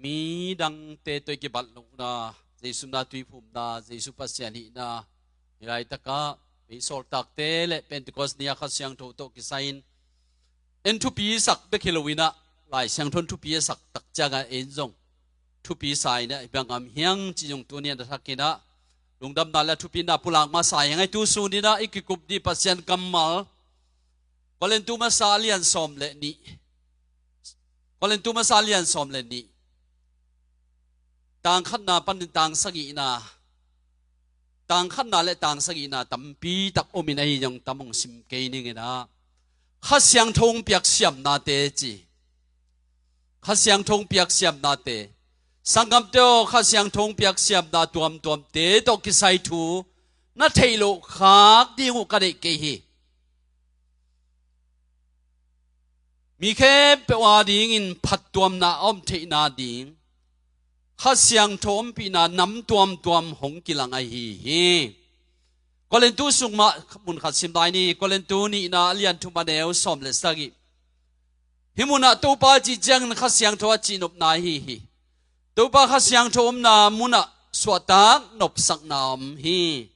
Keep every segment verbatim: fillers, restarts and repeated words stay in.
Mi dangte tawh i kibat lohna, Jesu na tuiphumna, Jesu Pasian hihna, hih laitakah beisawltakte le Pentecost ni-a Kha Siangtho tawh kisai-in en thupi sak bek hi loinah, Lai Siangtho in thupi a sak tak ciangah en zong thupi sa inah, i bang am hiang cih zong tuni-in a thakinah lungdamna le a thupina pulak masa hiang. Ai, tu suninah i kikup dih Pasian kammal, Korintu masa lian sawm le nih. Korintu masa lian sawm le nih, tang khatna panin tang sagihna, tang khatna le tang sagihna tampi tak omin, ahi zong tam hong sim kei ninginah, Kha Siangtho hong piak siamnate ci. Kha Siangtho hong piak siamnate. Sanggamte aw, Kha Siangtho hong piak siamna tuamtuamte tawh kisai thu na theih loh khak ding uh ka deih kei hi. Mi khempeuh adingin phattuamna a om theihna ding Kha Siangtho ompihna nam tuamtuam hong kilang ahi hi. Korintu sung mah mun khat sim lai ni. Korintu nihna a lian thum a neu sawm le sagih. Hih munah Topa cih ciangin Kha Siangtho a cihnopna ahi hi. Topa Kha Siangtho omna munah suahtak nopsakna om hi.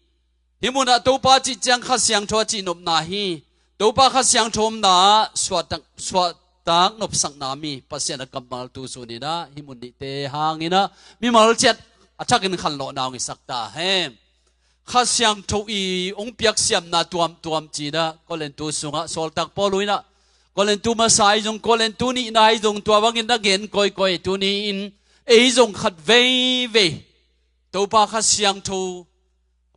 Hih munah Topa cih ciang Kha Siangtho a cihnopna hi. Topa Kha Siangtho omna ah suahtak, suahtak nopsakna om hi. Pasian a kammal tu suninah hih mun nihte hanginah mimal ciat a thakin khanlawhna hong hisak ta hen. Kha Siangtho i hong piak siamna tuamtuam cinah Korintu sungah sawltak Paul inah, Korintu masa i zong, Korintu nihna i zong, tua bangin na gen kawikawi, tuni-in ei zong khat veivei Topa Kha Siangtho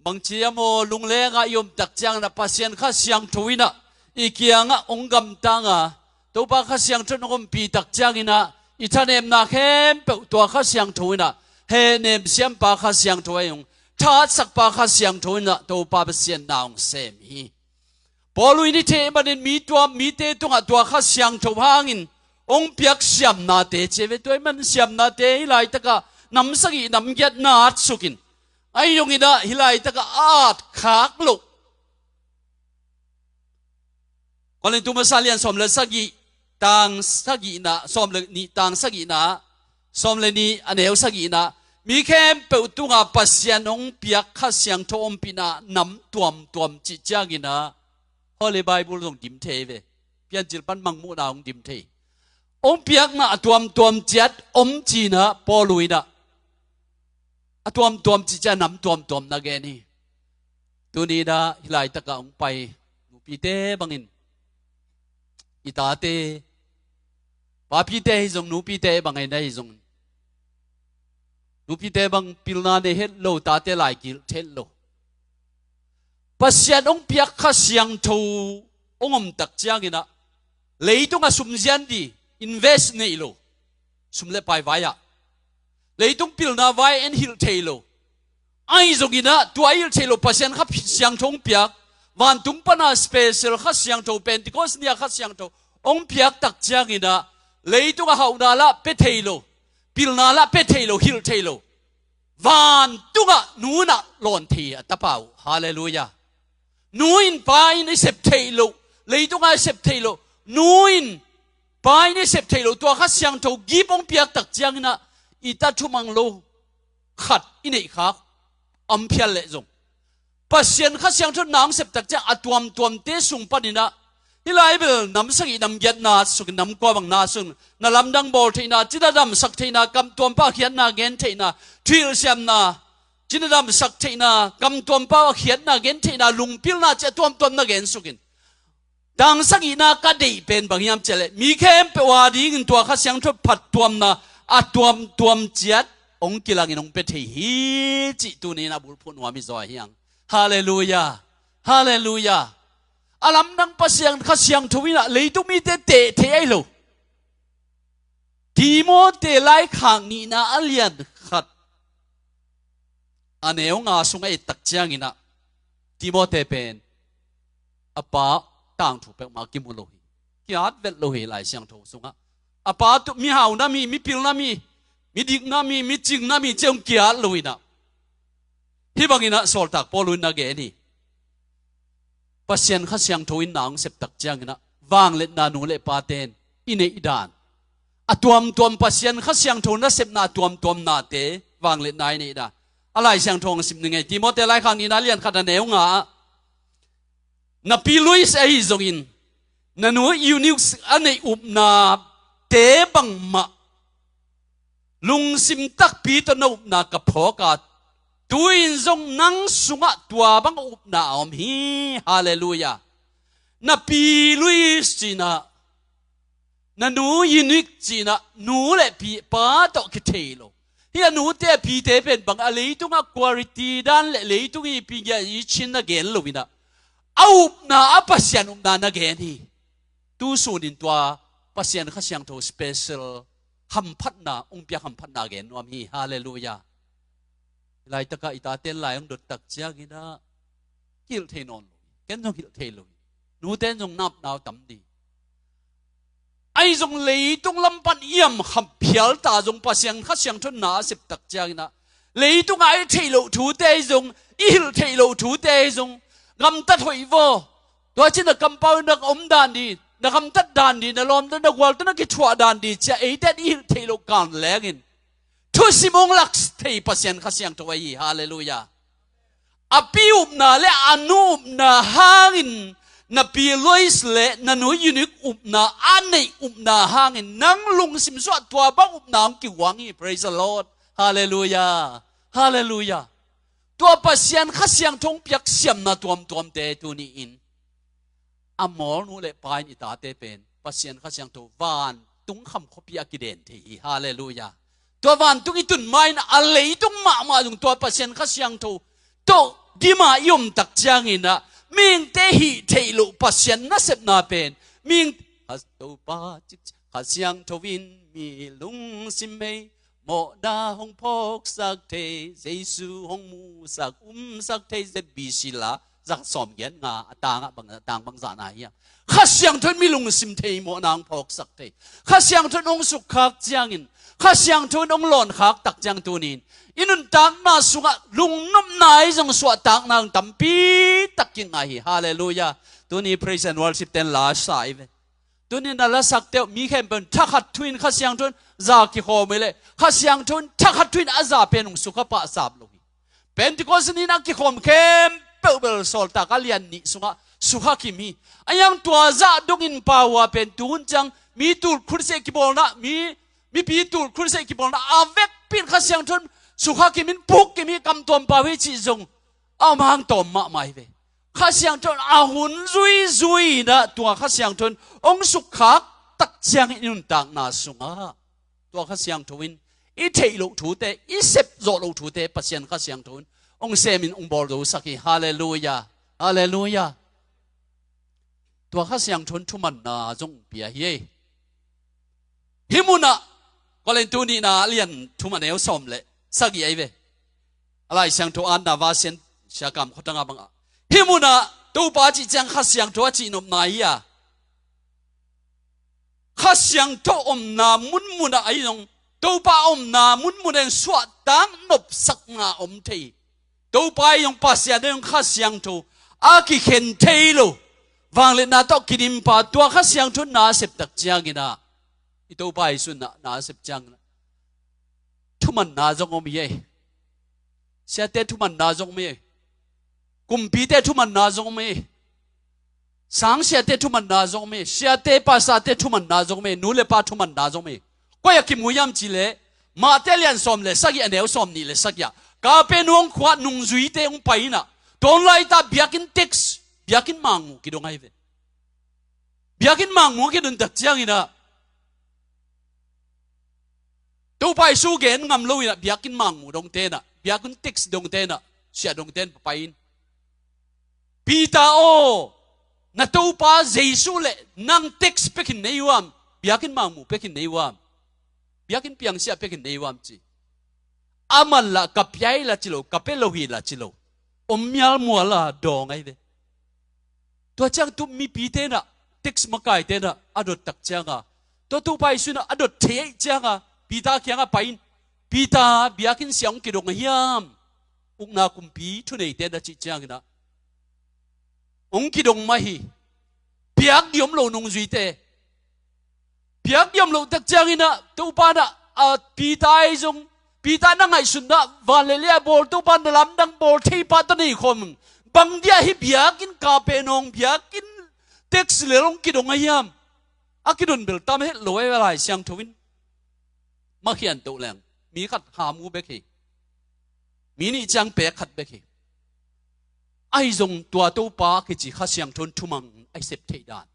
bangci a maw, lunglengah i omtak cianginah Pasian Kha Siangtho inah i kiangah hong gamtanga, Topa Kha Siangtho in hong ompihtak cianginah i thanemna khempeuh tua Kha Siangtho inah, hehnem siampa Kha Siangtho ahi hong, thatsakpa Kha Siangtho inah Topa Pasian na hong sem hi. Paul in i theh manin mi tuam, mite tungah tua Kha Siangtho hangin hong piak siamnate ci ve. Tua i man siamnate hih laitakah nam sagih nam giat na at sukin, ahi zonginah hih laitakah a at khak loh. Korintu masa lian sawm le sagih, tang sagihna, sawm le nih tang sagihna, sawm le nih a neu sagihna, mi khempeuh tungah Pasian hong piak Kha Siangtho ompihna nam tuamtuam cih cianginah Holy Bible zong dim thei ve. Piancil pan Mangmuhna hong dim thei. Hong piakna a tuamtuam ciat om cinah Paul inah a tuamtuam cih ciang nam tuamtuam na gen hi. Tuninah hih laitakah hong pai nupite bangin i tate, papite hi zong, nupite bangin ahi zong, nupite bang pilna nei het lo, tate lai kihilh het lo. Pasian hong piak Kha Siangtho hong omtak cianginah leitungah sumzian dih, invest neih lo, sum le pai vai-ah, leitung pilna vai-ah en hilh thei lo. Ahi zonginah tua hilh thei lo Pasian Kha Siangtho hong piak, vantung pana special Kha Siangtho, Pentecost ni-a Kha Siangtho hong piaktak cianginah leitungah hauhna lah pia thei lo, pilna lah pia thei lo, hilh thei lo. Vantungah nu inah lawn thei a tapa uh. Halleluiah. Nu in pa in i sep theih loh, leitungah i sep theih loh, nu in pa in i sep theih loh, tua Kha Siangtho gift hong piaktak cianginah i ta thumang lo khat i neih khak om phial leh zong, Pasian Kha Siangtho na hong septak ciang a tuamtuamte sung paninah hih lai bel nam sagih nam giat na sukin, nam kua bang na sukin, na lamdang bawl theihna, cina damsak theihna, kamtuampa a khiatna gen theihna, thuhilhsiamna, cina damsak theihna, kamtuampa a khiatna gen theihna, lungpilna cih a tuamtuam na gen sukin, tang sagihna ka deih pen bang hiam cihleh, mi khempeuh adingin tua Kha Siangtho phattuamna a tuamtuam ciat hong kilangin hong pia thei hi cih tuninah bulphuh nuam i zaw hiang. Halleluiah. Halleluiah. A lamdang Pasian Kha Siangtho inah leitung mite teh thei ahi lo. Timote laikhak nihna a lian khat a neu nga sungah ettak cianginah Timote pen a pa tangthu peuhmah kimu lo hi. Ki-at vet lo hi Lai Siangtho sungah. A pa tu, mi hau na mi, mi pil na mi, mi dik na mi, mi cing na mi ci-a hong ki-at lo inah, hih banginah sawltak Paul in na gen hi. Pasian Kha Siangtho in na hong septak cianginah vangliatna nu le paten i neih dan, a tuamtuam Pasian Kha Siangtho nasepna a tuamtuamnate vangliatna i neihna. A Lai Siangtho hong sim ni ngei. Timoti laikhak nihna lian khat a neu nga ah, napi Lois ahi zongin, na nu Eunice a neih upnate bangmah lungsim takpi tawh na upna ka phawk a, tu-in zong nang sungah tua bang upna a om hi. Halleluiah. Napi Lois cinah, na nu Eunice cinah, nu le pi pa tawh kithei lo. Hih a nute a pite pen bang a leitungah quality dan le leitung i pi gia i chin a gen lo inah, a upna a Pasian upna na gen hi. Tu sunin tua Pasian Kha Siangtho special hamphatna, hong piak hamphatna gen nuam hi. Halleluiah. Laitakah i taten lai hong dot tak cianginah, hilh thei nawn lo hi. Ken zong hilh thei lo hi. Nuten zong napnau tam ding. Ahi zong leitung lam pan i amkham phial ta zong Pasian Kha Siangtho na a sep tak cianginah, leitungah i theih loh thute ahi zong, i hilh theih loh thute ahi zong, gamtat hoih vaw. Tua cin na kampau na om dan ding, na gamtat dan ding, na lawmta na gualta na kithuah dan ding cia eite in i hilh theih loh kan lengin thusim hong lak thei Pasian Kha Siangtho ahi hi. Halleluiah. A pi upna le a nu upna hangin, napi Lois le na nu Eunice upna, a neih upna hangin nang lungsim sungah tua bang upna hong kihuang hi. Praise the Lord. Halleluiah. Halleluiah. Tua Pasian Kha Siangtho hong piak siamna tuamtuamte tuni-in a mawlnu le pa in i tate pen Pasian Kha Siangtho vantung kham khuapi a kiden thei hi. Halleluiah. Tua vantung i tun ma-in a leitung mahmah zong tua Pasian Kha Siangtho tawh dima i om tak cianginah, mihingte hih theih loh Pasian nasepna pen mihing, Kha Topa cik, Kha Siangtho in mi lungsim hei mawhna hong phawksak thei, Jesu hong musak umsak thei, Z B C la za sawm giat nga a tangah bang, a tang bangzahna hiam? Kha Siangtho in mi lungsim thei mawhna hong phawksak thei. Kha Siangtho in hong sukkhak ciangin, Kha Siangtho in hong lawnkhak tak ciang tunin i nuntakna sungah lungnopna i zong suahtakna hong tampi tak kingai hi. Halleluiah. Tuni praise and worship ten la sa i ve. Tunin a lasakte uh mi khempeuh in thakhat thu-in Kha Siangtho in za kikhawm hi leh, Kha Siangtho in thakhat thu-in a za pen hong sukha pah sap lo hi. Pentecost ni-in a kikhawm khempeuh bel Sawltak a lian nih sungah sukha kim hi. A hiang tua zah dongin pau a pen tuhun ciang mi tul khurseh kibawlna, mi, mipi tul khurseh kibawlna a vekpi in Kha Siangtho in sukha kim in puk kim hi, kamtuam pau hi cih zong a om hang tawm mahmah hi ve. Kha Siangtho in a hun zuizui inah tua Kha Siangtho in hong sukkhak tak ciangin i nuntakna sungah tua Kha Siangtho in i theih loh thute, i sep zawh loh thute Pasian Kha Siangtho in hong semin hong bawlzosak hi. Halleluiah. Halleluiah. Tua Kha Siangtho in thumanna zong pia hi ei. Hih munah Korintu nihna a lian thum a neu sawm le sagih ahi ve. A Lai Siangtho Anna Vasen siakam khuatanga bangah, hih munah Topa cih ciang Kha Siangtho a cihnopna hi a, Kha Siangtho omna munmunah ahi zong, Topa omna munmunah in suahtak nopsakna om thei. Topa ahi zong, Pasian ahi zong, Kha Siangtho a kikhen thei lo vangliatna tawh kidimpa tua Kha Siangtho na a sep tak cianginah, i Topa Jesu na, na a sep cianginah thumanna zong om hi ei. Siate thumanna zong om hi ei. Kumpite thumanna zong om hi ei. Sangsiate thumanna zong om hi ei. Siate pasate thumanna zong om hi ei. Nu le pa thumanna zong om hi ei. Koi a kimu hiam cih leh, Mate lian sawm le sagih a neu sawm nih le sagih ah, Kapernaum khua nungzuite hong pai inah, tua hun laitah biakinn tax, biakinn mangmuh kidong ahi ve. Biakinn mangmuh kidong tak cianginah, Topa Jesu gen ngam lo inah biakinn mangmuh dongte inah, biakinn tax dongte inah, siah dongte in papai in, Peter aw, na Topa Jesu le nang tax pia khin nei uam, biakinn mangmuh pia khin nei uam, biakinn piangsiah pia khin nei uam ci. Aman lah ka pia hi la ci lo, ka pia lo hi la ci lo, om mialmual a dawng ahi ve. Tua ciang tu mipite inah, tax makaite inah a dot tak cianga, tua Topa Jesu inah a dot thei ahih cianga, Peter kiangah pai in, Peter, biakinn siah hong kidong a hiam? Ukna kumpi thuneite inah cih cianginah, hong kidong mah hi. Piak ding om lo nungzuite, Biak diam loh tak ciangin ah Topa in ah, a, Peter ahi zong, Peter na ngaihsutna ah van le lei a bawl Topa na lamdang bawl thei pa tawh nei khawm. Bang dia hih biakinn Kapernaum biakinn tax lel hong kidong a hiam? A kidon bel tam het lo e, Lai Siangtho in makhian toh leng mi khat ha mu bek hi. Mi nih ciang pek khat bek hi. Ahi zong tua Topa kici Kha Siangtho in thumang a i sep theih dan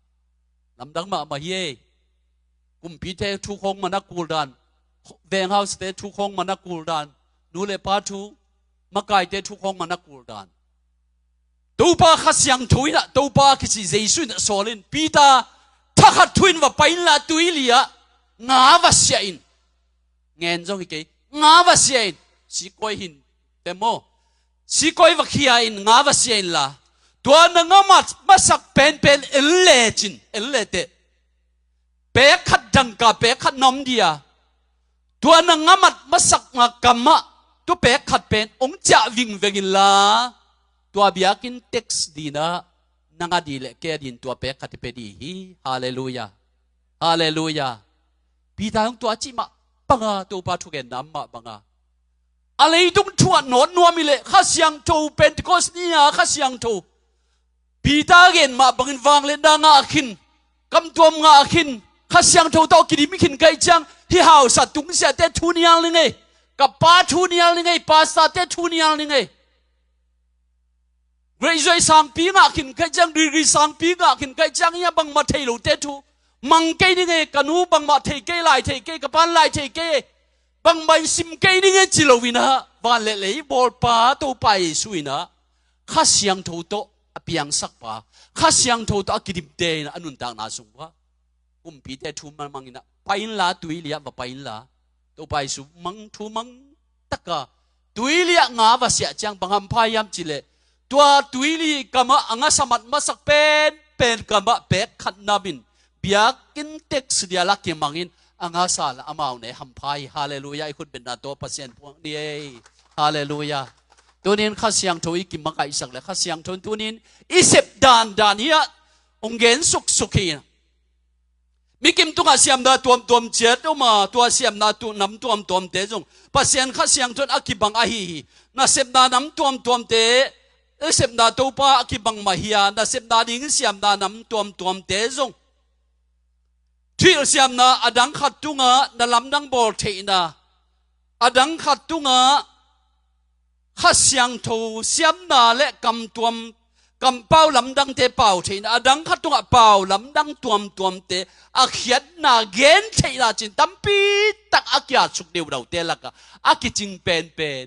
lamdang mahmah hi e. Kumpite thu khawng man a kul dan, venghausate thu khawng man a kul dan, nu le pa thu, makaite thu khawng man a kul dan. Topa Kha Siangtho in ah, Topa kici Jesu in ah sawl in, Peter, thakhat thu in va pai inla, tuili ah nga va siah in. Ngen zong hi kei, nga va siah in. Sikawi hin te maw, sikawi va khia in, nga va siah inla, tua na nga mat masak penpen en lecin, en le teh, pek khat dangka pek khat na om dia, tua na nga mat masak nga kamah tua pek khat pen hong ciah vingveng inla, tua biakinn tax dina na nga di le kei a din tua pek khat i pe di hi. Halleluia. Halleluia. Peter hong tua cih mah banga Topa thugenna mah banga a leitung thu a nawt nuam i leh Kha Siangtho, Pentecost ni-a Kha Siangtho, Peter gen mah bangin vangliatna ngah khin, kamtuam ngah khin, Kha Siangtho tawh kidim khin ka hih ciang, hih hausa tungsiahte thu nial ni ngei, ka pa thu nial ni ngei, pastorte thu nial ni ngei. Graduate sangpi ngah khin ka hih ciang, degree sangpi ngah khin ka hih ciang, hih a bangmah thei lote thu mang kei ni ngei, ka nu bangmah thei kei, lai thei kei, ka pan lai thei kei, bangmah in sim kei ni ngei ci loin ah, van le lei bawlpa Topa Jesu in ah Kha Siangtho tawh a piangsak pa, Kha Siangtho tawh a kidimte in a nuntakna sung pa, kumpite thu mang mang in ah, pai inla, tuili ah va pai inla. Topa Jesu mang thu mang taka tuili ah nga va siah ciang bang hampha hiam cih leh, tua tuili kamah a ngasa mat masak penpen kamah pek khat nam in biakinn tax dia la kimang in a ngasa la amau ne hampha hi. Halleluia. I khutbetna tawh Pasian phuak ni ei. Halleluia. Tunin Kha Siangtho i kimakaihsak le Kha Siangtho in tunin i sep dandan hi ah hong gen suksuk hi. Mi kim tungah siamna tuamtuam ciat om a, tua siamna tu nam tuamtuamte zong Pasian Kha Siangtho in a kibang ahi hi. Nasepna nam tuamtuamte, i sepna Topa a kibang mah hi a, nasepna ding siamna nam tuamtuamte zong thuhilh siamna a dang khat tungah na lamdang bawl theihna, a dang khat tungah Kha Siangtho siamna le kamtuam, kampau lamdangte pau theihna, a dang khat tungah pau lamdang tuamtuamte a khiatna gen theihna cin tampi tak a kiatsuk deudaute lakah a kicing penpen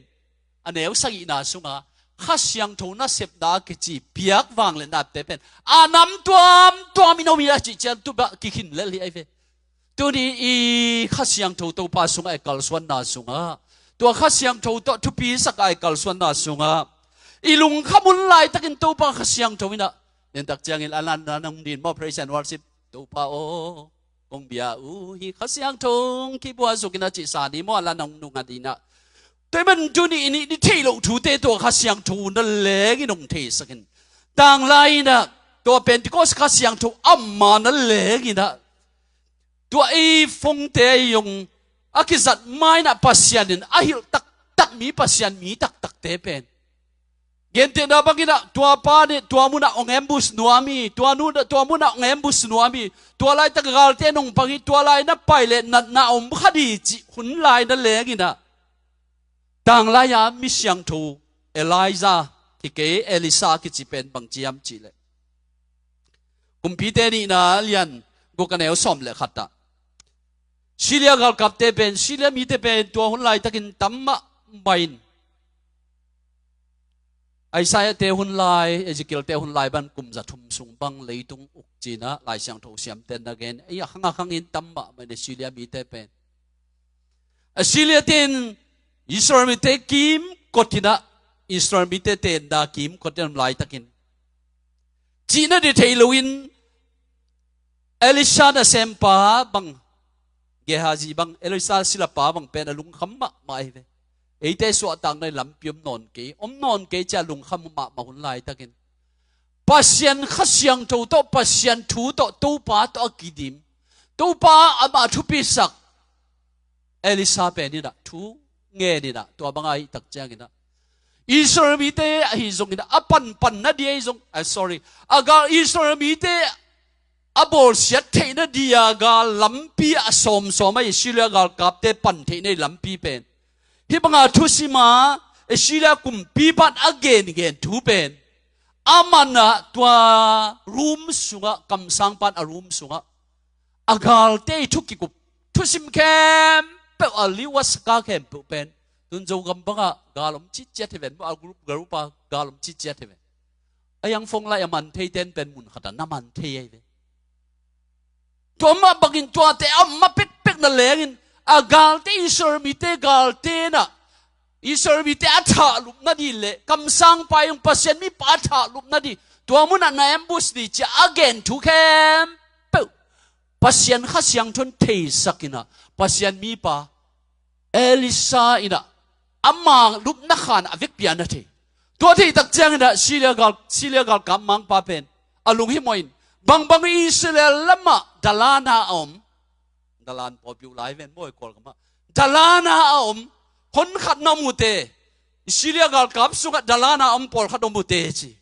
a neu sagihna sungah Kha Siangtho nasepna a kici piak vangliatnate pen a nam tuamtuam in om hi a cih ciang tupa kikhin lel hi ai ve. Tuni i Kha Siangtho Topa sungah i kalsuanna sungah, tua Kha Siangtho tawh thupi sak a i kalsuanna sungah i lungkham hun laitakin Topa Kha Siangtho in ah, nentak ciangin a lan a nong din maw, praise and worship, Topa aw, kong bia uh hi Kha Siangtho hong kibua zuk in ah cih sa ni maw, a lan a nong nung a din ah. Tua hi man tuni i nih ni theih loh thute tua Kha Siangtho na lengin hong theisak in, tanglai in ah tua Pentecost Kha Siangtho amah na lengin ah tua ei fongte ei zong a kizat ma in ah Pasian in a hilh taktak mi, Pasian mi taktakte pen gentehna bangin ah tua pa nih tua munah hong ambush nuam hi, tua nu tua munah hong ambush nuam hi, tua laitak galte nong pang hi, tua lai na pai leh natna om kha di cih hun lai na lengin ah, tanglai-a mi siangtho Elijah, kikei Elisha kici pen bang ci hiam cih leh, Kumpite nihna lian guk a neu sawm le khat ah, Syria galkapte pen, Syria mite pen tua hun laitakin tam mahmah in, Isaiah-te hun lai, Ezekiel-te hun lai bang kum za thum sung bang leitung uk ci-in ah Lai Siangtho siamte na gen, ei a khang a khangin tam mahmah in Syria mite pen. Assyria-te in Israel mite kimkot in ah, Israel mite tenna kimkot in om laitakin, cihna ding thei loin Elisha nasempa bang, Gehazi bang, Elisha silapa bang pen a lungkham mahmah hi ve. Eite suahtakna lampi om nawn kei, om nawn kei ci-a lungkham mahmah hun laitakin, Pasian Kha Siangtho tawh, Pasian thu tawh, Topa tawh a kidim, Topa amah thupisak Elisha pen inah thu ngen inah, tua banga hih tak cianginah Israel mite ahi zonginah a panpan na di ahi zong, ah, sorry, a gal Israel mite a bawlsiat theihna dia gal lampi a sawmsawm ahi Syria galkapte pan theihna hi lampi pen, hih banga thusima Syria kumpipan a gengen thu pen, amanah tua room sungah, kamsangpan a room sungah a galte i thu kikup, thusim khempeuh a liu a saka khempeuh pen, tun Zogam bangah gal om citciat hi ven maw, a group group a gal om citciat hi ven. A yang phone lai a man thei ten pen mun khatah na man thei ahi ve. Tua mah bangin tuate a om mah pekpek na lengin a galte, Israel mite galte nah, Israel mite a thahlup nadih le kamsangpa in Pasian mipa a thahlup nadih, tua munah na ambush dih ci-a a gen thu khempeuh Pasian Kha Siangtho in theisak inah, Pasian mipa Elisha inah ama lupna khanah a vekpi-a na thei. Tua theih tak cianginah Syria gal, Syria galkap mangpa pen a lunghimawh in, bangbang Israel lamah dalana a om, dalan pawlpi uh lai ven maw, i Kawlgamah dalana a om, honkhat na om uh teh, Syria galkap sungah dalana a om pawlkhat om uh teh ci.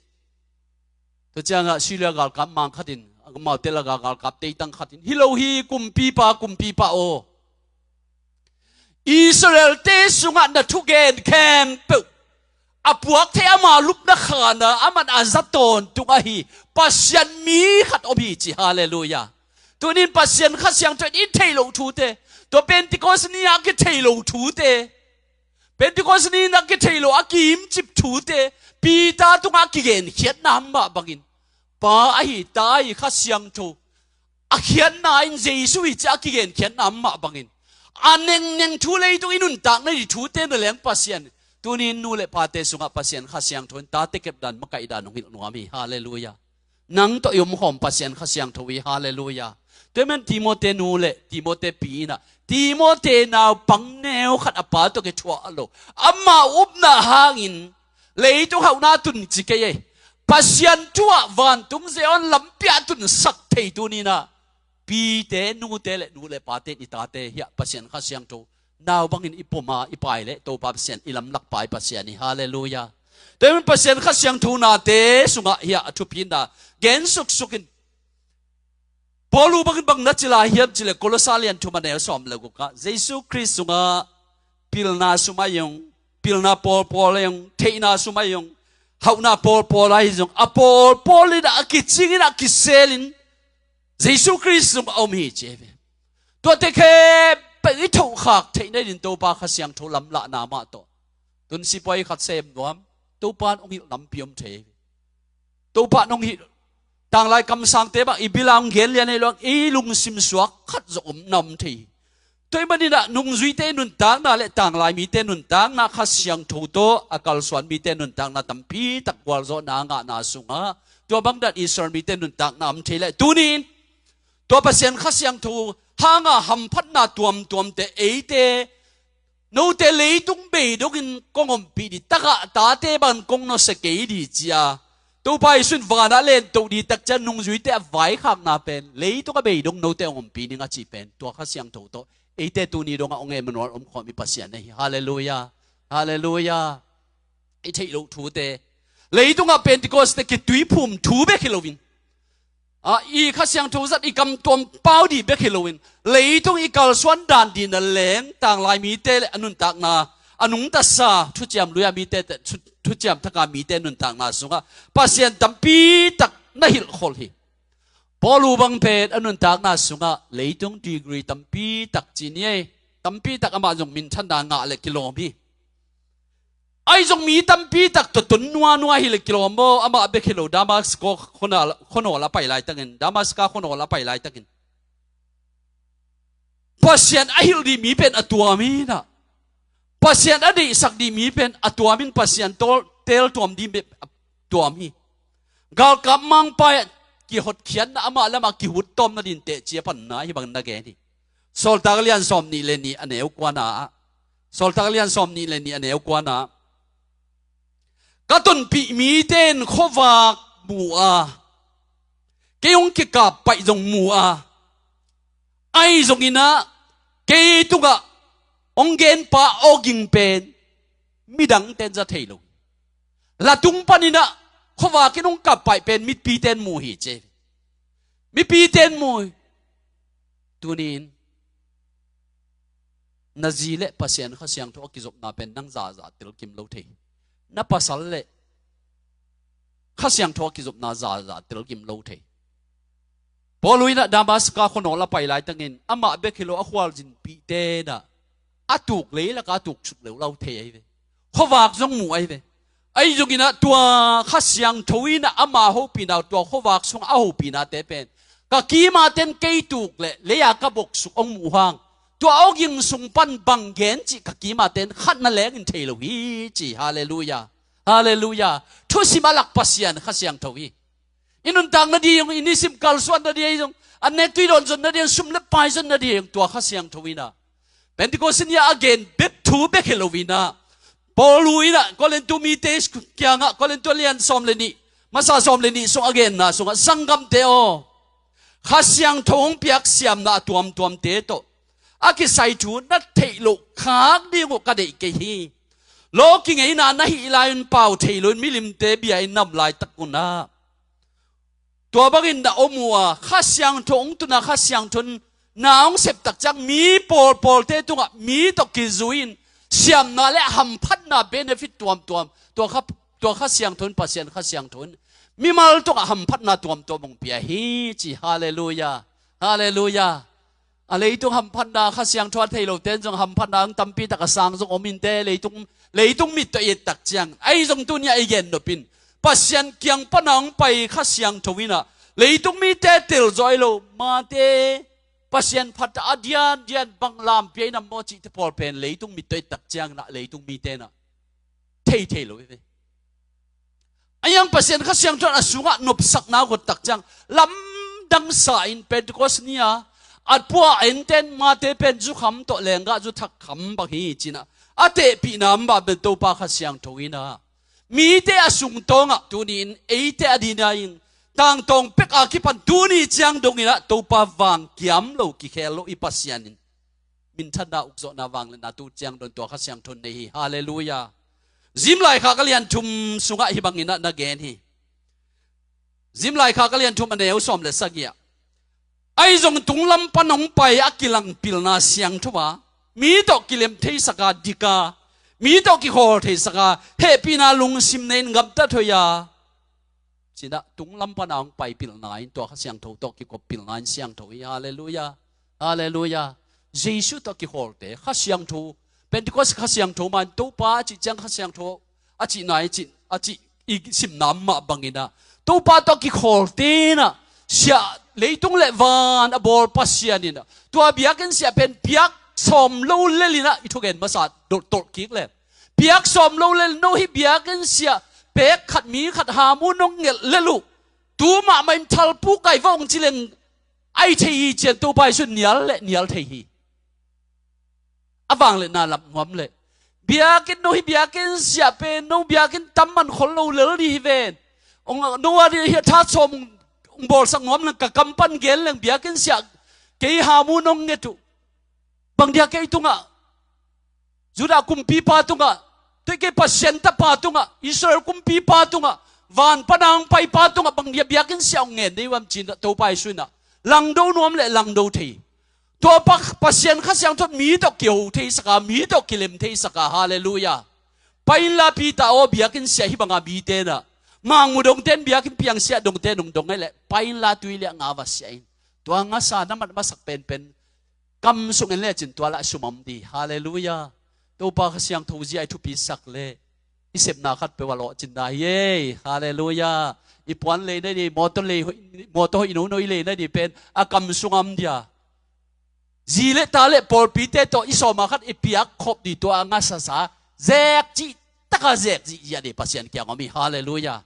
Tua ciangah Syria galkap mang khatin, amaute lakah galkap teitang khatin, "Hi lo hi, kumpipa, kumpipa aw, Israelte sungah na thugen khempeuh a puak thei, ama lupna khanah aman a za tawntung ahi Pasian mi khat om hi," ci. Halleluiah. Tunin Pasian Kha Siangtho in i theih loh thute, tua Pentecost ni-a kithei lo thute, Pentecost ni-in a kithei lo a kimcip thute, Peter tungah a kigenkhiatna mah bangin, Pa ahi, Ta ahi, Kha Siangtho a khiatna in Jesu hi ci-a a kigenkhiatna mah bangin, a nengneng thu leitung i nuntakna i thute na leng Pasian, tunin nu le pate sungah Pasian Kha Siangtho in tate kepdan, makaihdan hong hilh nuam hi. Halleluiah. Nang tawh i omkhawm Pasian Kha Siangtho hi. Halleluiah. Tua hi man Timote nu le Timote pi inah, Timote naupang neu khat a pa tawh kithuah lo, amau upna hangin leitung hauhna tun ci kei ei. Pasian thu-ah vantung Zion lampi-ah tunsak thei tuninah pite, nute le nu le pate in i tate hiah Pasian Kha Siangtho nau bangin i pom a, i pai leh Topa Pasian i lamlak pai Pasian hi. Halleluiah. Tua hi man Pasian Kha Siangtho nate sungah hiah a thupina gen suksuk in, Paul uh bangin bang na ci lai hiam cih leh, Kolose lian thum a neu sawm le gukah, Jesu Khrist sungah pilna sum ahi zong, pilna pawlpawl ahi zong, theihna sum ahi zong, hauhna pawlpawl ahi zong, a pawlpawl inah, a kicing inah, a kisel in Jesu Khrist sungah a om hi ci hi ve. Tuate khempeuh i thohkhak theihna dingin Topa Kha Siangtho lamlahna mah tawh, tun sipuai khat sem nuam, Topa in hong hilh nampi om thei hi ve. Topa in hong hilh. Tanglai kamsangte bang i bil-a hong gen lian ahi lo, i lungsim suak khat zong om na om thei hi. Tua hi maninah nungzuite nuntakna le tanglai mite nuntakna, Kha Siangtho tawh a kalsuan mite nuntakna tampi tak gualzawhna a ngahna sungah, tua bangdan Israel mite nuntakna om thei leh, tunin tua Pasian Kha Siangtho hanga hamphatna tuamtuamte eite, note leitung bei dongin kong ompih dih, tagah tate bang kong nusia kei dih ci-a Topa Jesu in vanah a lentoh dih tak ciang nungzuite a vaikhakna pen, leitung a bei dong note hong ompih ning a cih pen, tua Kha Siangtho tawh eite tuni dongah hong Emmanuel omkhawm i Pasian ahi. Halleluiah. Halleluiah. I theih loh thute, leitungah Pentecost te kituiphum thu bek hi loin, a, i Kha Siangtho zat i kam tuam pau dih bek hi loin, leitung i kalsuan dan dih na leng, tanglai mite le a nuntakna, a nungtasa thuciam lui-a mite, thu-, thuciam thaka mite nuntakna sungah Pasian tampi tak na hilhkhol hi. Paul uh bang pen a nuntakna sungah leitung degree tampi tak ci ni ei, tampi tak amah zong minthanna ngah le kilawm hi. Ahi zong mi tampi tak tawh tun nuanua hi le kilawm maw, amah bek hi lo, Damasko khuanawl, khuanawl a pai laitakin, Damaska khuanawl a pai laitakin Pasian a hilh dih mi pen a tuam hi inah, Pasian a deihsak dih mi pen a tuam in, Pasian tawl, teel tuam dih mi a tuam hi. Galkap mangpa-ah kihotkhiatna, amah lamah kihut tawmna dingin teci a panna hi bangin na gen hi. Sawltak lian sawm nih le nih a neu kuana ah, Sawltak lian sawm nih le nih a neu kuana ah, ka tonpih mite in khuavak mu a, kei hong kikap paih zong mu a, Ahi zonginah kei tungah hong genpa awging pen midangten za thei lo hi. Latung paninah khuavakin hong kappaih pen mipiten mu hi ci. Mipiten mu hi. Tunin na zi le Pasian Kha Siangtho a kizopna pen nang zaza telkim lo thei. Na pasal le Kha Siangtho a kizopna zaza telkim lo thei. Paul inah Damaska khuanawl a pai laitakin amah bek hi lo a khualzinpihte inah a tuk leilaka a tuk suk leulau thei ahi ve. Khuavak zong mu ahi ve. Ahi zonginah tua Kha Siangtho inah ama hopihna, tua khuavak sungah a hopihnate pen ka kimaten kei tuk le leia ka boksuk hong muh hang tua awging sung pan bang gen cih ka kimaten khat na lengin thei lo hi ci. Halleluia. Halleluia. Thusim a lak Pasian Kha Siangtho hi. I nuntak nading, i nisim kalsuan nading, an nek tui dawn zon nading, sum le pai zon nading, tua Kha Siangtho inah Pentecost ni a gen bek thu bek hi lo inah Paul inah Korintu mite kiangah, Korintu lian sawm le nih, masa sawm le nih sung a genna sungah, "Sanggamte aw, Kha Siangtho hong piak siamna a tuamtuamte tawh a kisai thu na theih loh khak ding uh ka deih kei hi. Lawki ngeina na hih lai-un pau thei loin milimte bia in na om laitak unah tua bangin na om uh a, Kha Siangtho hong tun a, Kha Siangtho in na hong sep tak ciang mi pawlpawlte tungah mi tawh kizui-in siamna le hamphatna benefit tuamtuam tua Kha, tua Kha Siangtho in, Pasian Kha Siangtho in mimal tungah hamphatna tuamtuam hong pia hi," ci. Halleluia. Halleluia. A leitung hamphatna, Kha Siangtho a thei lote in zong hamphatna ang tampi tak a sang zong om inte, leitung, leitung mit tawh i et tak ciang. Ahi zong tuni-ah i gen nop in Pasian kiang pana hong pai Kha Siangtho inah leitung mite telzawh hi lo, mate Pasian phat a diandian bang lam pia in a maw cihte pawl pen leitung mit tawh i et tak ciang inah leitung mite inah thei thei lo hi ve. A iang Pasian Kha Siangtho in a sungah nopsakna a guat tak ciang lamdang sa-in Pentecost ni-a a pua a enten mate pen zukham tawh lenggah zu thak kham bang hi ci-inah a tehpihna mah pen Topa Kha Siangtho inah mite a sungtawngah tuni-in eite a dina in tangtawng pek a kipan tuni ciang donginah Topa vang kiam lo, kikhel lo i Pasian in minthanna, ukzawhna, vangliatna tu ciang don tua Kha Siangtho in nei hi. Halleluia. Zim Laikhak a lian thum sungah hih banginah na gen hi. Zim Laikhak a lian thum a neu sawm le sagih ah, "Ahi zong tunglam pan hong pai a kilang pilna siangtho a, mi tawh kilem theisak a dik a, mi tawh kikhawl theisak a, hehpihna lungsim nei-in gamtat hoih a," ci-inah tunglam pana hong pai pilna in tua Kha Siangtho tawh kikop pilna in siangtho hi. Halleluia. Halleluia. Jesu tawh kikhawlte Kha Siangtho, Pentecost Kha Siangtho mah in Topa a cih ciang Kha Siangtho a cihna i cih, a cih i simna mah banginah Topa tawh kikhawlte inah siah, leitung le van a bawl Pasian inah tua biakinn siah pen piak sawm lo lel inah i thugen masa dolh, tolh kik le piak sawm lo lel, no hih biakinn siah pek khat mi khat hamu nong ngelh lel uh, tu mahmah in thalpu kai va hong ci leng ai thei hi ci-in Topa Jesu in nial le nial thei hi. A vangliatna lam nuam le biakinn, no hih biakinn siah pen no biakinn tam man khol lo lel dih hi ven. Hong, no a dih hi a that sawm hong, hong bawlsak nuam leng ka kam pan gen leng biakinn siah kei hamu nong nget uh. Bang dia kei tungah, Judah kumpipa tungah, tuikei Pasian tapa tungah, Israel kumpipa tungah, van pana hong paipa tungah bang dia biakinn siah hong ngen dih uh hiam ci-inah Topa Jesu inah langdo nuam le langdo thei. Tua Pa, Pasian Kha Siangtho in mi tawh kiho theisak a, mi tawh kilem theisak a. Halleluia. Pai inla Peter aw, biakinn siah hih banga mite inah mangmu dongte in biakinn piang siah dongte in hong dong ahih leh pai inla tui le nga va siah in. Tua ngasa na mat masak penpen kam sung en lecin tua lah sum om dih. Halleluia. Topa Kha Siangtho zia i thupisak le i sepna khat peuh a lawhcin na hi ei. Halleluia. I puan lei na dih, mawtaw lei, mawtaw hoih nono i lei na dih pen a kam sung om dia. Zi le ta le pawlpite tawh i sawma khat i piak khop dih, tua a ngasasa zek cih taka zek zihziah dih Pasian kiang om hi. Halleluia.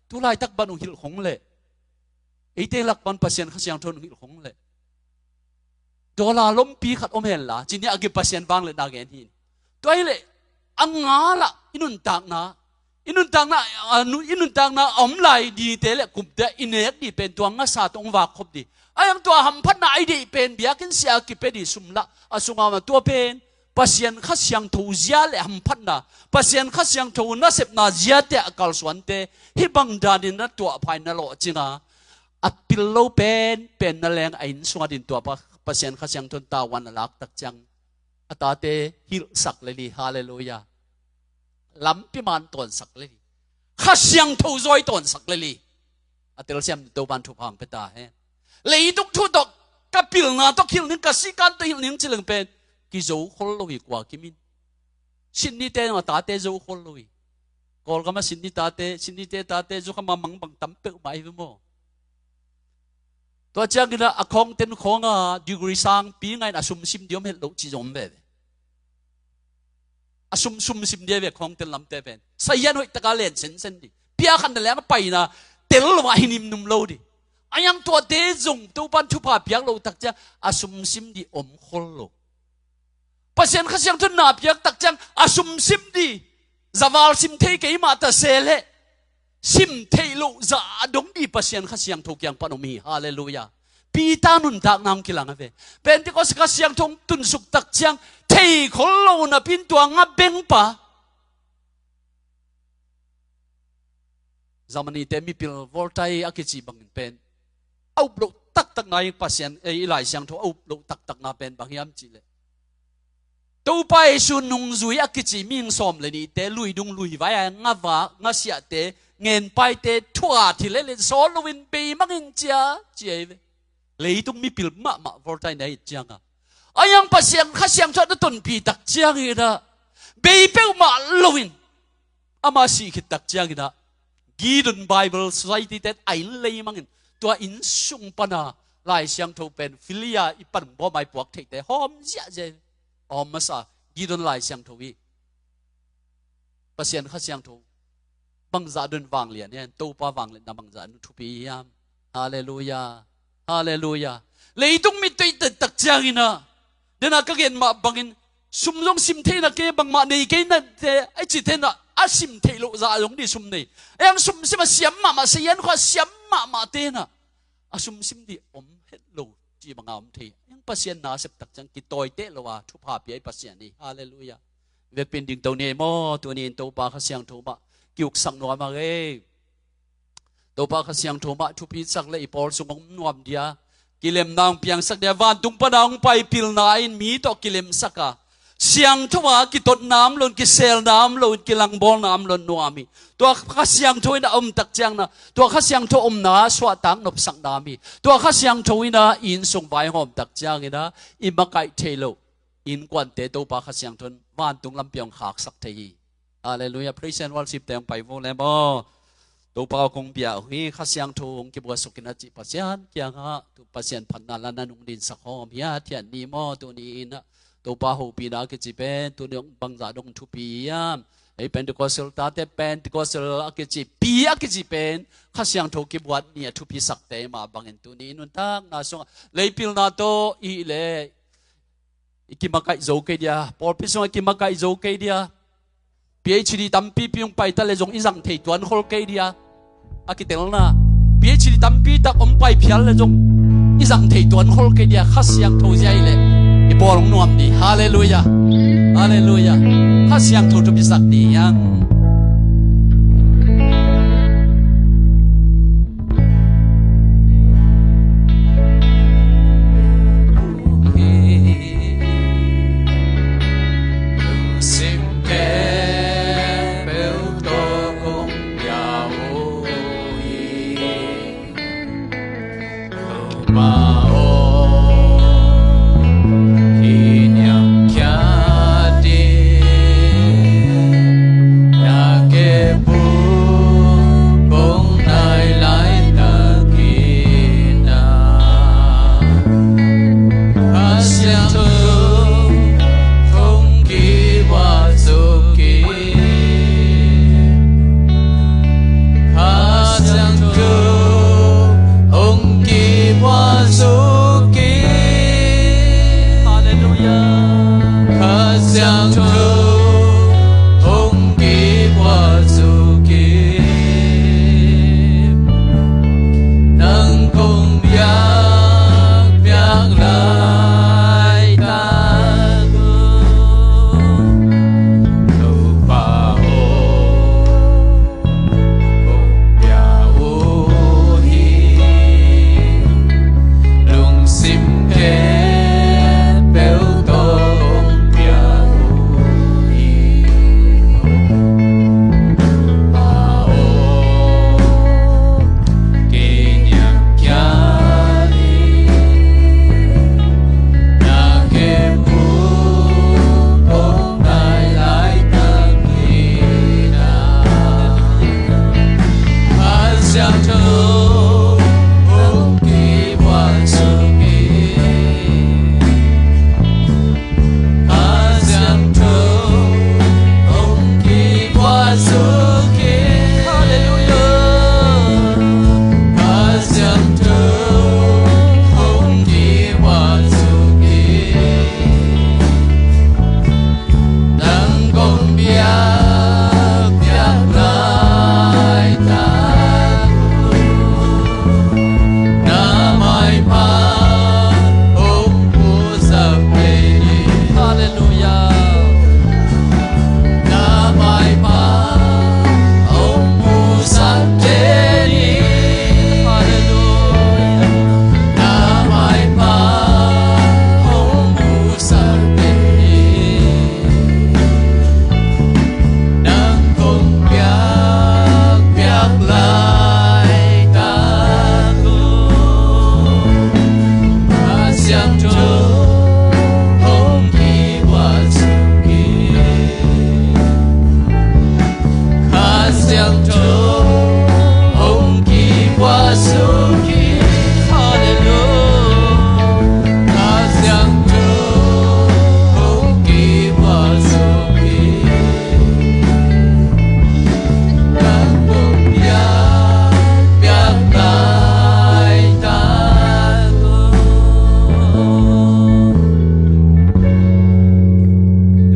Tu laitak ban hong hilh khong le eite lak pan Pasian Kha Siangtho in hong hilh khong le dollar lompi khat om henla, ci-in a gim Pasian vangliatna gen hi. Tua ahih leh a nga lah i nuntakna, i nuntakna, a, nu-, i nuntakna a om lai nite le kumte i nek dih pen tua ngasa tawh hong vak khop dih. A yang tua hamphatna a i deih pen biakinn sia a kipia dih sum lah a sungah mah tua pen Pasian Kha Siangtho zia le hamphatna, Pasian Kha Siangtho nasepna ziate a kalsuante hih bang danin na tuahpha in na lawhcinga, a pil lo pen pen na leng a inn sungah din tua pa Pasian Kha Siangtho in tavuan a laktak ciang a tate hilhsak lel hi. Halleluiah. Lampi man tawnsak lel hi. Kha Siangtho zawi tawnsak lel hi. A telsiam ni Topan thupha hong pia ta hen. Leitung thu tawh ka pilna tawh hilh ning, ka sikan tawh hilh ning ci leng pen kizo khol lo hi kua kim in. Sydney te a tate zo khol lo hi. Kawlgam a Sydney tate, Sydney te tate zu kha ma mangbang tam peuhmah hi ve maw. Tua ciangin a khawngten khawng a degree sangpi ngah in a sumsim dih om het loh ci zong om veve. A sum sumsim dih a ve khawngten lamte pen. Sahian hoih taka len sensen dih. Pia khan na leng a paina tel lo ah hi nimnum lo dih. A yang tuate zong Topan thupha piak loh tak ciang a sumsim dih om khol lo. Pasian Kha Siangtho in na piak tak ciang a sumsim dih. Zaval sim thei kei mah ta se leh sim theih loh zah a dong dih Pasian Kha Siangtho kiang pan om hi. Halleluiah. Peter nuntakna hong kilang a ve. Pentecost Kha Siangtho hong tunsuk tak ciang thei khol lo napi in tua nga bengpa Germany te mipil Voltaire a kici bangin pen a up loh taktakna i Pasian, eh, i Lai Siangtho a up loh taktakna pen bang hiam cih leh Topa Jesu nungzui a kici mihing sawm le nihte luidung luivai a ngavak ngasiahte ngenpaite thuat hi leh len sawl loin beimang in cia ci ahi ve. Leitung mipil mahmah Voltaire na hih cianga a yang Pasian Kha Siangtho na tonpih tak ciangin a bei peuhmah loin ama sih khit tak ciangin a Gideon Bible Society ten a inn leimangin tua inn sung pana Lai Siangtho pen filia i pan bawm a i puak theihte hawm ziahziah. A hawm masa Gideon Lai Siangtho hi. Pasian Kha Siangtho bangzah dun vanglian hiam, Topa vangliatna bangzah dun thupi hiam. Halleluiah. Halleluiah. Leitung mit tuih tak ciangin a dena ka gen mah bangin sum zong sim theihna kei bangmah nei kei nate a cite na a sim theih loh zah zong dih sum nei. A yang sumsim a siam mahmah, sahian khua siam mahmah tena a sumsim dih om het lo ci banga om thei. A yang Pasian na sep tak ciang kitawi teh lo a thupha pia i Pasian hi. Halleluiah. Vekpin dingto ni ei maw, tuni in Topa Kha Siangtho mah kiuksak nuam a ngei. Topa Kha Siangtho mah thupi sak le i pawl sung hong nuam dia, kilemna hong piangsak dia, vantung pana hong pai pilna in mi tawh kilemsak a, siangtho a kitotna om loin, kiselna om loin, kilangbawlna om loin nuam hi. Tua Kha Siangtho in a om tak ciangin a tua Kha Siangtho omna suahtak nopsakna om hi. Tua Kha Siangtho in a inn sung vaihawm tak ciangin a i makaih thei loh innkuante Topa Kha Siangtho in vantung lampi hong khaksak thei hi. Halleluiah. Praise and worship te hong pai vo le maw. Topa kong bia uh hi, Kha Siangtho hong kibuaksuk in a cih Pasian kiangah tu Pasian phatna la na nung dinsak hawm hi a, thian ni maw, tuni in a Topa hopihna a kici pen tuni hong bangzah dong thupi hiam. Ei Pentecostal tate Pentecostal a kici pi a kici pen Kha Siangtho kibuat ni a thupi sakte mah bangin tuni in nuntakna sungah leipilna tawh i hih leh i kimakaih zo kei dia, pawlpi sungah i kimakaih zo kei dia. PhD tampipi hong paita le zong i zang thei tuan khol kei dia. A kitelna PhD tampi tak hong pai phial le zong i zang thei tuan khol kei dia. Kha Siangtho zia i leh i bawl hong nuam ni. Halleluiah. Halleluiah. Kha Siangtho thupisak ni hiang.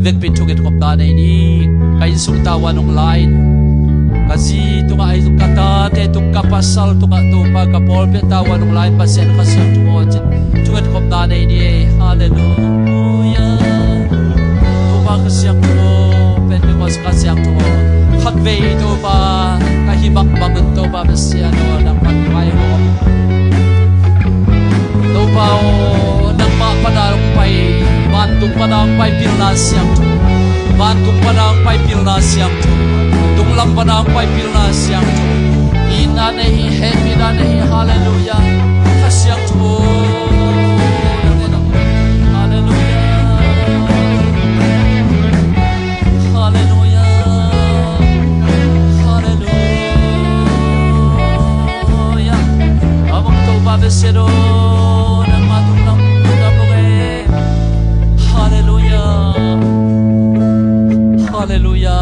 Vekpi in thungetkhopna nei ni. Ka innsung tavuan hong la in, ka zi tungah, ka tate tung, ka pasal tungah Topa, ka pawlpi tavuan hong la in, Pasian Kha Siangtho aw, ci-in thungetkhopna nei ni. Halleluia. Topa Kha Siangtho, Pentecost Kha Siangtho, khatvei Topa ka hih bangbang in Topa Pasian aw, nangmah pai hong om. Topa aw, nangmah pana hong pai, vantung pana hong pai pilna siangtho, vantung pana hong pai pilna siangtho, tunglam pana hong pai pilna siangtho. Itna nei hi, hehpihna nei hi. Halleluia. Kha Siangtho. Halleluia. Halleluia. Halleluia. Among Topa Pasian aw, nangmah tunglam, tunglam lo e. Halleluia. Halleluia.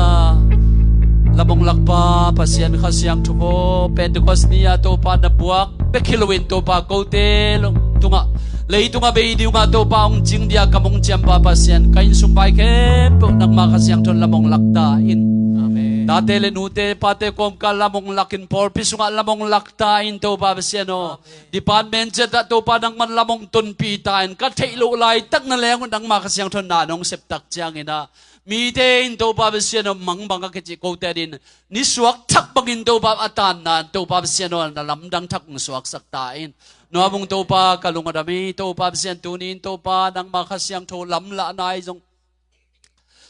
Lam hong lakpa Pasian Kha Siangtho aw, Pentecost ni-a Topa na buak bek hi loin Topa kote lo tungah, leitungah bei dingah Topa hong cing dia kam hong ciampa Pasian, ka innsung vai khempeuh nangmah Kha Siangtho in lam hong lakta in. Amen. Tate le nute, pate kawmkal lam hong lakin, pawlpi sungah lam hong lakta in Topa Pasian aw. Amen. Department ciatah Topa nangman lam hong tonpihta in, ka theih loh laitak na leng uh nangmah Kha Siangtho in na nong septak ciangin ah, mite in Topa Pasian aw, mangbang a kicih kote adingin nisuak thak bangin Topa a tanna in Topa Pasian aw, na lamdang thak hong suaksak ta in. Nuam ung Topa, ka lung a dam hi. Topa Pasian, tuni in Topa nangmah Kha Siangtho lamlahna ahi zong,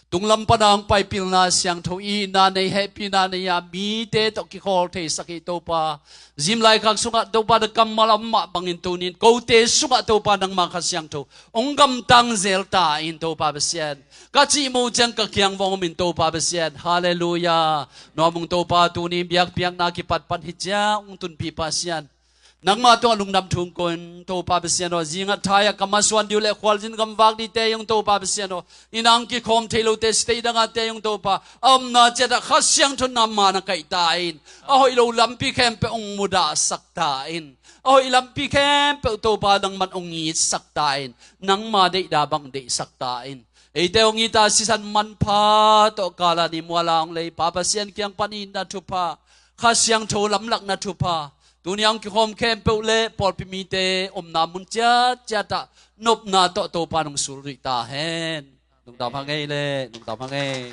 tunglam pana hong pai pilna siangtho, itna nei, hehpihna nei a mite tawh kikhawl theisak hi Topa. Zim laikhak sungah Topa na kammal a om mah bangin tuni in kote sungah Topa nangmah Kha Siangtho hong gamtang zel ta in Topa Pasian, ka cih mu ciang ka kiang vong om in Topa Pasian. Halleluia. Nuam ung Topa, tuni in biakpiakna kipat pan hi ciang hong tunpih Pasian, nangmah tungah lungdam thu hong ko in Topa Pasian aw. Zingat thai-ah ka masuan ding uh le khualzin gamvak dingte hong Topa Pasian aw, inn ah hong kikhawm thei lote, state dangate hong Topa, a omna ciatah Kha Siangtho in nangmah na kaih ta in, a hoih lo lampi khempeuh hong mudahsak ta in, a hoih lampi khempeuh Topa nangman hong itsak ta in, nangmah deihna bang deihsak ta in. Eite hong it a sisan manpha tawh kala ni muala hong lei Pa Pasian kiang pan itna thupha, Kha Siangtho lamlakna thupha, tuni a hong kikhawm khempeuh le pawlpi mite omna mun ciatciatah nopna tawh Topa in hong sulzuih ta hen. Lungdam hang ei le, lungdam hang ei.